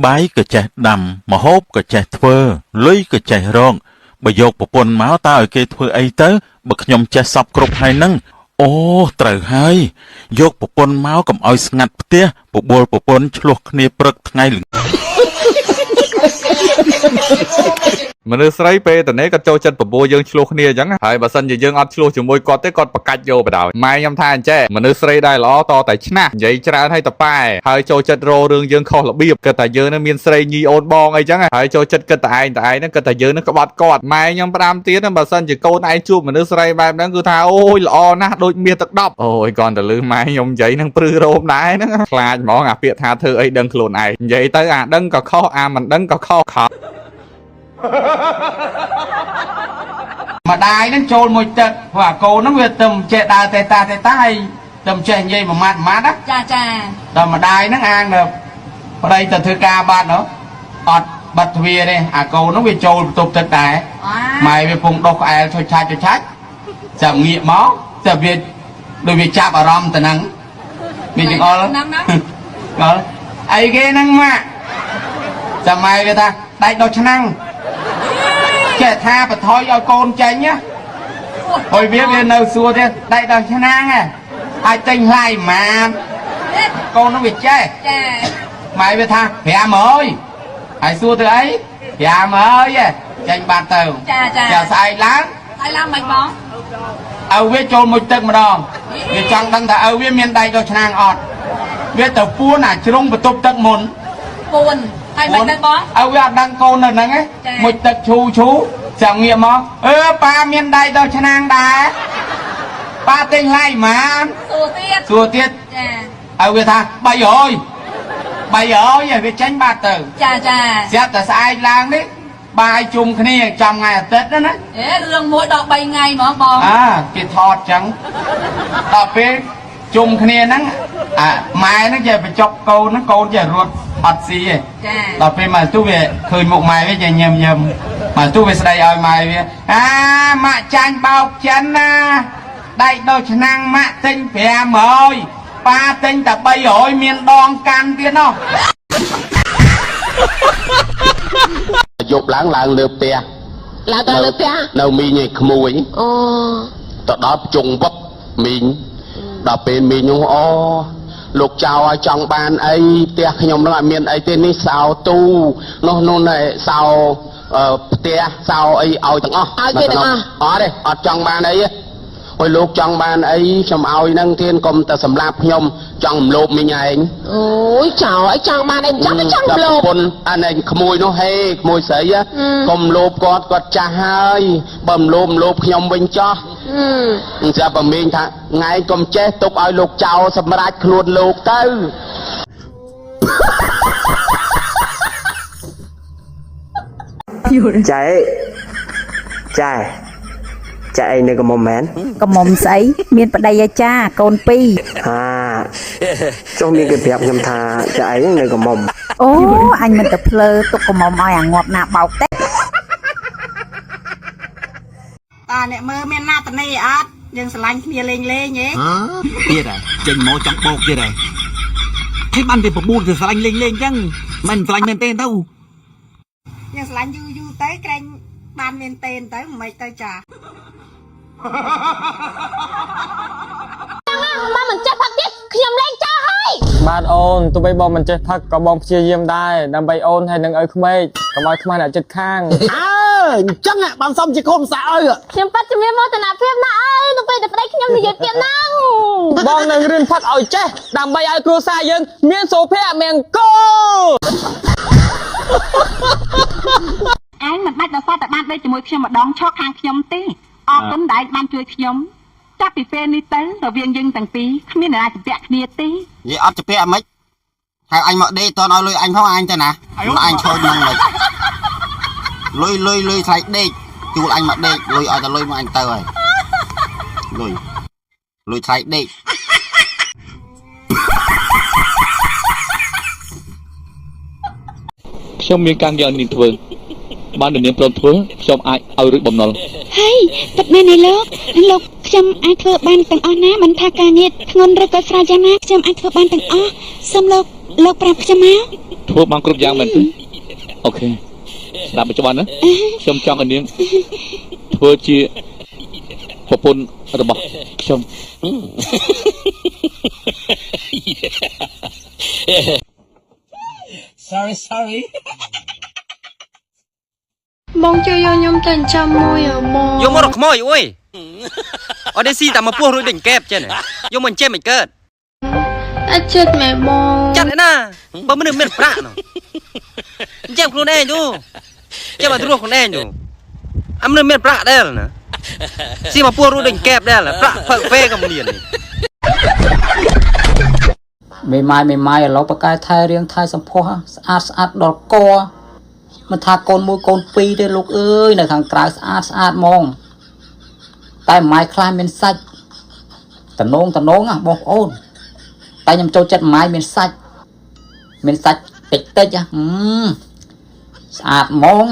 បាយក៏ចេះដាំម្ហូបក៏ចេះធ្វើលុយក៏ចេះរកបើយកប្រពន្ធមកតើឲ្យគេធ្វើអីទៅបើខ្ញុំចេះសពគ្រប់ហើយហ្នឹងអូត្រូវហើយយកប្រពន្ធមកកុំឲ្យស្ងាត់ផ្ទះបបួលប្រពន្ធឆ្លោះគ្នាព្រឹកថ្ងៃល្ងាច មនុស្សស្រីពេលតនេះគាត់ចូលចិត្តបបួលយើងឆ្លោះគ្នាអញ្ចឹងហើយបើសិនជាយើងអត់ឆ្លោះជាមួយគាត់ទេគាត់ប្រកាច់យកបដ ாய் ម៉ែខ្ញុំថាអញ្ចេះមនុស្សស្រីដែលល្អតតែឆ្នះនិយាយច្រើនហើយតប៉ែហើយចូលចិត្តរោរឿងយើងខុសរបៀបគិតថាយើងនឹងមានស្រីញីអូនបងអីចឹងហើយចូលចិត្តគិតតែឯងតែឯងហ្នឹងគិតថាយើងនឹងក្បត់គាត់ម៉ែខ្ញុំផ្ដាំទៀតបើសិនជាកូនឯងជួបមនុស្សស្រីបែបហ្នឹងគឺថាអូយល្អណាស់ដូចមាសទឹកដប់អូយគាត់តែលឺម៉ែខ្ញុំនិយាយហ្នឹងព្រឺរោមដែរហ្នឹងខ្លាចហ្មងអាពាក្យថាធ្វើអីដឹងខ្លួនឯងនិយាយទៅអាដឹងក៏ខុសអាមិនដឹងក៏ខុសខុ ម្ដាយហ្នឹងចូលមួយទឹកព្រោះអាកូនហ្នឹងវាទៅចេះដើរទេតាទេតាហើយទៅចេះនិយាយមួយម៉ាត់មួយម៉ាត់ណា ចាចា ដល់ម្ដាយហ្នឹងអាងទៅប្តីទៅធ្វើការបាត់នោះអត់បាត់ទ្វារទេអាកូនហ្នឹងវាចូលបន្ទប់ទឹកដែរ អា ម៉ែវាពងដុសក្អែលឆុចឆាច់ឆុចឆាច់ចាំងាកមកតែវាដូចវាចាប់អារម្មណ៍ទៅហ្នឹងវាចង្អុល ហ្នឹងណា អល់អីគេហ្នឹងម៉ាក់ចាំម៉ែវាថាដាច់ដុសឆ្នាំងចេះថាបថយឲ្យកូនចេញណាហើយវាវានៅសួរទៀតដាច់ដុសឆ្នាំងហ៎ហើយទិញថ្លៃម៉ានកូនហ្នឹងវាចេះ ចា ម៉ែវាថា500ហើយសួរទៅអី500ហ៎ចេញបាត់ទៅ ចាចា ចាស្អែកឡើង ហើយឡើងមិនបង ឪវាចូលមួយទឹកម្ដងវាចង់ដឹងថាឪវាមានដៃដុសឆ្នាំងអត់វាទៅពួនអាជ្រុងបន្ទប់ទឹកមុន ពួនហើយមិនដឹងបង ឪវាអត់ដឹងកូននៅហ្នឹងឯង ចា មួយទឹកឈូឈូចាំងាកមកអឺប៉ាមានដៃដុសឆ្នាំងដែរប៉ាទិញថ្លៃម៉ាន សួរទៀត សួរទៀត ចា ឪវាថា300 300ហើយវាចេញបាត់ទៅ ចាចា ស្រាប់តែស្អែកឡើងនេះបាយជុំគ្នាចំថ្ងៃអាទិត្យណាណា អេរឿងមួយដល់3ថ្ងៃហ្មងបង អាគេថតចឹងដល់ពេលជុំគ្នាហ្នឹងអាម៉ែហ្នឹងចេះបញ្ចុកកូនហ្នឹងកូនចេះរត់អត់ស៊ីទេ ចា ដល់ពេលមកទូវាឃើញមុខម៉ែវាចេះញឹមញឹមមកទូវាស្ដីឲ្យម៉ែវាអាម៉ាក់ចាញ់បោកចិនណាដៃដូចឆ្នាំងម៉ាក់ទិញ500ប៉ាទិញតែ300មានដងកាន់ទៀតណោះ យប់ឡើងឡើងលើផ្ទះ ឡើងទៅលើផ្ទះ នៅមីងឯក្មួយ អូ ទៅដល់ជុងវឹកមីងដល់ពេលមីងនោះអូលោកចៅឲ្យចង់បានអីផ្ទះខ្ញុំនោះអត់មានអីទេនេះសោទូនោះនោះណែសោផ្ទះសោអីឲ្យទាំងអស់ ឲ្យគេទាំងអស់ អត់ទេអត់ចង់បានអីទេអូយលោកចង់បានអីខ្ញុំឲ្យហ្នឹងទៀនកុំតែសម្លាប់ខ្ញុំចង់រំលោភមីងឯង អូយចៅអីចង់បានអីចង់ទៅចង់លោប ប្រពន្ធអានេះក្មួយនោះហេក្មួយស្រីហ៎ អឺ កុំលោភគាត់គាត់ចាស់ហើយបើមិនលោភលោភខ្ញុំវិញចោះ អឺ ស្រាប់បើមីងថាថ្ងៃកុំចេះទុកឲ្យលោកចៅសម្រាចខ្លួនលោកទៅ ចែចែចែឯងនៅកំមុំមែន កំមុំស្អីមានប្តីអាចារ្យកូនពីរ ហាចុះមានគេប្រាប់ខ្ញុំថាចែឯងនៅកំមុំ អូអញមិនទៅភ្លើទុកកំមុំឲ្យអាងាប់ណាបោកទេ តាអ្នកមើលមានណាតនីអត់យើងស្រឡាញ់គ្នាលេងលេងហ៎ ទៀតហើយចេញមកចង់បោកទៀតហើយថៃបានតែបបួលទៅស្រឡាញ់លេងលេងចឹងមិនស្រឡាញ់មែនទេទៅ យើងស្រឡាញ់យូរយូរទៅក្រែងបានមានតេនទៅមិនទៅចា មកមិនចេះផឹកទៀតខ្ញុំលែងចោលហើយ បាទអូនទោះបីបងមិនចេះផឹកក៏បងព្យាយាមដែរដើម្បីអូនហើយនឹងឲ្យក្មេកកុំឲ្យខ្មាស់អ្នកចិត្តខាង អើអញ្ចឹងបានសំជាកូនសាឪ ខ្ញុំប៉ាត់ជាមានមោទនភាពណាស់អើនៅពេលដែលប្តីខ្ញុំនិយាយពាក្យហ្នឹង បងនឹងរៀនផឹកឲ្យចេះដើម្បីឲ្យគ្រួសារយើង មានសុភមង្គល ឯងមិនបាច់ដល់សារតែបានដេកជាមួយខ្ញុំម្ដងឈរខាងខ្ញុំទេអរគុណដែលឯងបានជួយខ្ញុំចាប់ពីពេលនេះទៅរវាងយើងទាំងពីរគ្មានអ្នកណាជំពាក់គ្នាទេ និយាយអត់ជំពាក់អាម៉េចហៅអញមកដេកតន់ឲ្យលុយអញផងអញទៅណាមិនអញឈរនឹងមិនលុយលុយលុយថ្លៃដេកជួលអញមកដេកលុយឲ្យតែលុយមកអញទៅហើយលុយលុយថ្លៃដេក ខ្ញុំមានការងារឲ្យនាងធ្វើបាននាងព្រមធ្វើខ្ញុំអាចឲ្យរួចបំណុល ហើយពិតមែនទេលោកលោកខ្ញុំអាចធ្វើបានទាំងអស់ណាមិនថាការងារធ្ងន់ឬក៏ស្រាលយ៉ាងណាខ្ញុំអាចធ្វើបានទាំងអស់សូមលោកលោកប្រាប់ខ្ញុំមក ធ្វើបានគ្រប់យ៉ាងមែនទេអូខេស្ដាប់ឲ្យច្បាស់ណាខ្ញុំចង់ឲ្យនាងធ្វើជាប្រពន្ធរបស់ខ្ញុំ Sorry sorry បងជួយយកខ្ញុំទៅចិញ្ចឹមមួយអបង យកមករកខ្មោចអុយអត់ទេស៊ីតែមកពោះរួចដូចកែបចេះយកមកចេះមិនកើត អត់ចិត្តមែនបង ចិត្តឯណាបើមនុស្សមានប្រាក់នោះចាំខ្លួនឯងទូចាំឲ្យរស់ខ្លួនឯងទូអាមនុស្សមានប្រាក់ដែរណាស៊ីមកពោះរួចដូចកែបដែរប្រាក់ផឹកពេក៏មាន មេម៉ាយមេម៉ាយឥឡូវបកែថែរៀងថែសម្ផស្សស្អាតស្អាតដល់កមិនថាកូនមួយកូនពីរទេលោកអើយនៅខាងក្រៅស្អាតស្អាតហ្មងតែម៉ាយខ្លះមានសាច់តំណងតំណងណាបងប្អូនតែខ្ញុំចូលចិត្តម៉ាយមានសាច់មានសាច់តិចតិចស្អាតហ្មង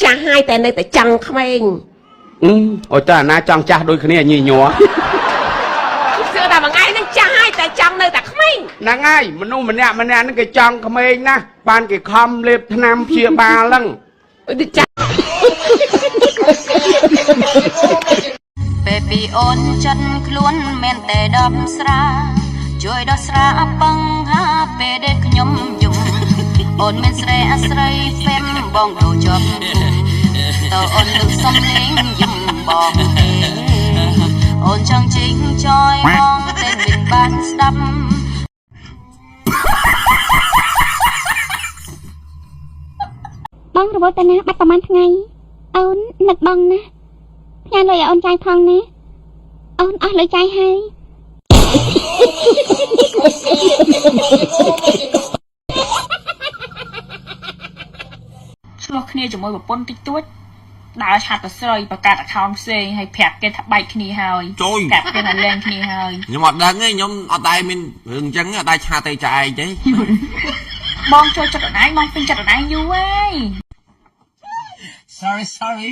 ចាស់ហើយតែនៅតែចង់ក្មេង អូតើអាណាចង់ចាស់ដូចគ្នាញីញ័រ សឿថាមួយថ្ងៃហ្នឹងចាស់ហើយតែចង់នៅតែក្មេង ហ្នឹងហើយមនុស្សម្នាក់ម្នាក់ហ្នឹងគេចង់ក្មេងណាស់បានគេខំលេបថ្នាំព្យាបាលហ្នឹង ចាស់ ពេលពីអូនចិត្តខ្លួនមានតែដប់ស្រាជួយដោះស្រាបង្ហាពេលដែលខ្ញុំយំអូនមានស្រីអាស្រ័យហ្វេមបងដូចជាប់តើអូនលឺសំលេងយំបងទេអូនចង់ជីងចយបងតែមិនបានស្ដាប់ បងរវល់ទៅណាបាត់ប្រហែលថ្ងៃអូននឹកបងណាផ្ញើលុយឲ្យអូនចាយផងណាអូនអស់លុយចាយហើយ ឆ្លោះគ្នាជាមួយប្រពន្ធតិចតួចដើរឆាត់ទៅស្រីបង្កើត account ផ្សេងហើយប្រាប់គេថាបែកគ្នាហើយប្រាប់គេថាលែងគ្នាហើយ ខ្ញុំអត់ដឹងទេខ្ញុំអត់ដែរមានរឿងអញ្ចឹងអត់ដែរឆាតទេចាឯងទេ បងចូលចិត្តអូនឯងបងពេញចិត្តអូនឯងយូរហើយ Sorry sorry